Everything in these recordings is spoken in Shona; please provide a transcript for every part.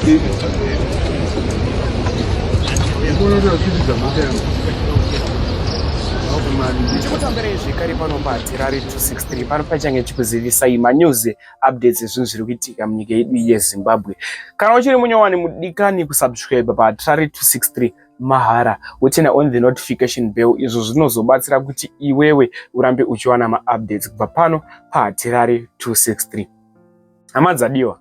Ndichikutambirai zvekare pano paHatirari 263 pano pachange chikuzivisai manews updates ezvinhu zviri kuitika munyika yedu yeZimbabwe. Kana uchiri munyowani mudikani kusubscribe paHatirari 263 mahara woturn on the notification bell, izvo zvinozobatsira kuti iwewe urambe uchiwana maupdates kubva pano paHatirari 263. Hama dzadiwa,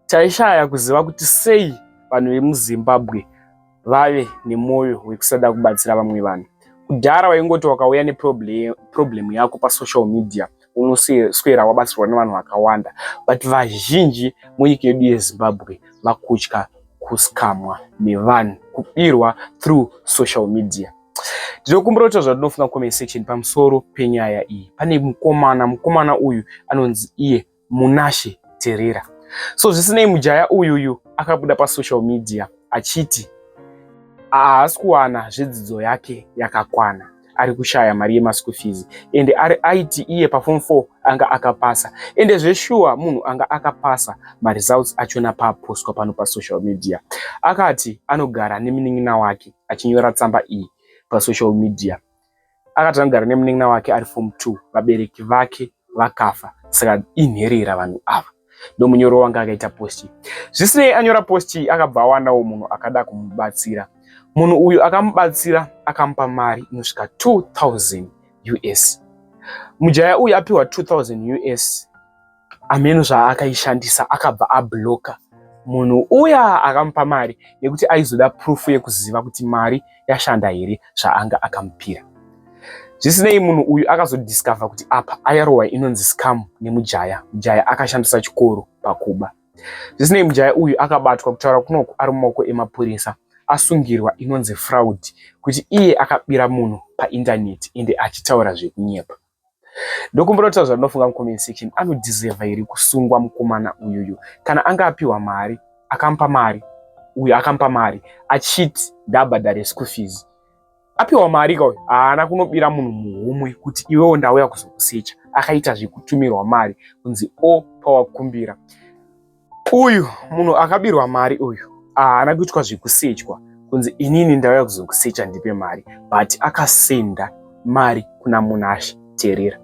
taishaya kuziva kuti sei vanhu vemuZimbabwe vave nemwoyo wekusada kubatsira vamwe vanhu. Kudhara waingoti wakauya neproblem yako pasocial media, unoswera wabatsirwa nevanhu vakawanda, but vazhinji munyika yedu yeZimbabwe vakutya kuscamwa nevanhu, kubirwa through social media. Ndinokumbira kuti zvatinofunga comment section pamusoro penyaya iyi. Pane mukomana uyu anonzi iye Munashe Terera. So zvisinei, mujaya uyuyu akabuda pasocial media achiti haasi kuwana zvedzidzo yake yakakwana, ari kushaya mari yemaschool fees, ende ari aiti iye paform 4 anga akapasa. Ende zveshuwa munhu anga akapasa, maresults achona paapostwa pano pasocial media. Akati anogara nemunin'ina wake, achinyora tsamba iyi pasocial media. Akati anogara nemunin'ina wake ari form 2, vabereki vake vakafa, saka inherera vanhu ava. Ndomunyoro wanga akaita post. Zvisinei, anyora post, akabva awanawo munhu akada kumubatsira. Munhu uyu akamubatsira, akamupa mari inosvika 2000 US. Mujaya uyu apiwa 2000 US, ameno zvaakaishandisa, akabva ablocka munhu uya akamupa mari nekuti aizoda proof yekuziva kuti mari yashanda here zvaanga akamupira. Zvisinei, munhu uyu akazodiscover kuti apa ayarohwa inonzi scam nemujaya. Mujaya akashandisa chikoro pakuba. Zvisinei, mujaya uyu akabatwa. Kutaura kunoku ari mumaoko emapurisa, asungirwa inonzi fraud, kuti iye akabira munhu paindaneti ende achitaura zvekunyepa. Ndokumbira kutaura zvandinofunga mucomment section. Anodeserva here kusungwa mukomana uyuyu? Kana anga apiwa mari, akamupa mari uyu, akamupa mari achiti ndabhadhare school fees, apiwa mari kauyu, haana kunobira munhu muhomwe kuti iwewo ndauya kuzokusecha. Akaita zvekutumirwa mari kunzi o pawakumbira. Uyu munhu akabirwa mari uyu haana kuitwa zvekusechwa kunzi inini ndauya kuzokusecha, ndipe mari, but akasenda mari kuna Munashe Terera.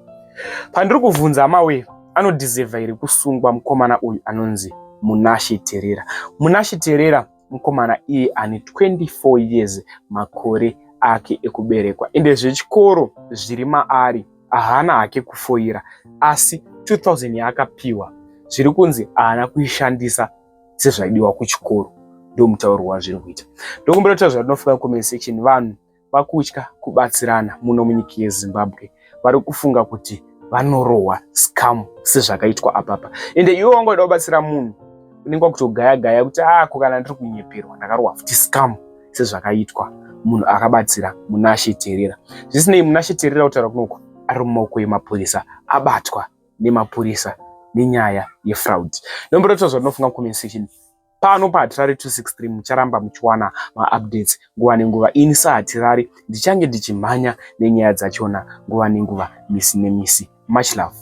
Pandiri kuvhunza amawe, anodeserva here kusungwa mukomana uyu anonzi Munashe Terera? Munashe Terera mukomana iye ane 24 years makore ake ekuberekwa, ende zvechikoro zviri maari, haana hake kufoira, asi 2000 yaakapiwa zviri kunzi haana kuishandisa sezvaidiwa kuchikoro. Ndo mutauro wazviri kuita. Ndokumbira kutaura zvatinofunga comment section. Vanhu vakutya kubatsirana muno munyika yeZimbabwe, vari kufunga kuti vanorohwa scam sezvakaitwa apapa. Ende iwe wanga uida kubatsira munhu, unenge wakutogaya gaya kuti ako kana ndiri kunyeperwa, ndakarohwa futi scam sezvakaitwa munhu akabatsira Munashe Terera. Zvisinei, Munashe Terera kutaura kunoku ari mumaoko emapurisa, abatwa nemapurisa nenyaya yefraud. Ndombototaura zvatinofunga comment section. Pano paHatirari 263 mucharamba muchiwana maupdates nguva nenguva. Ini saHatirari ndichange ndichimhanya nenyaya dzachona nguva nenguva, misi nemisi. Much love.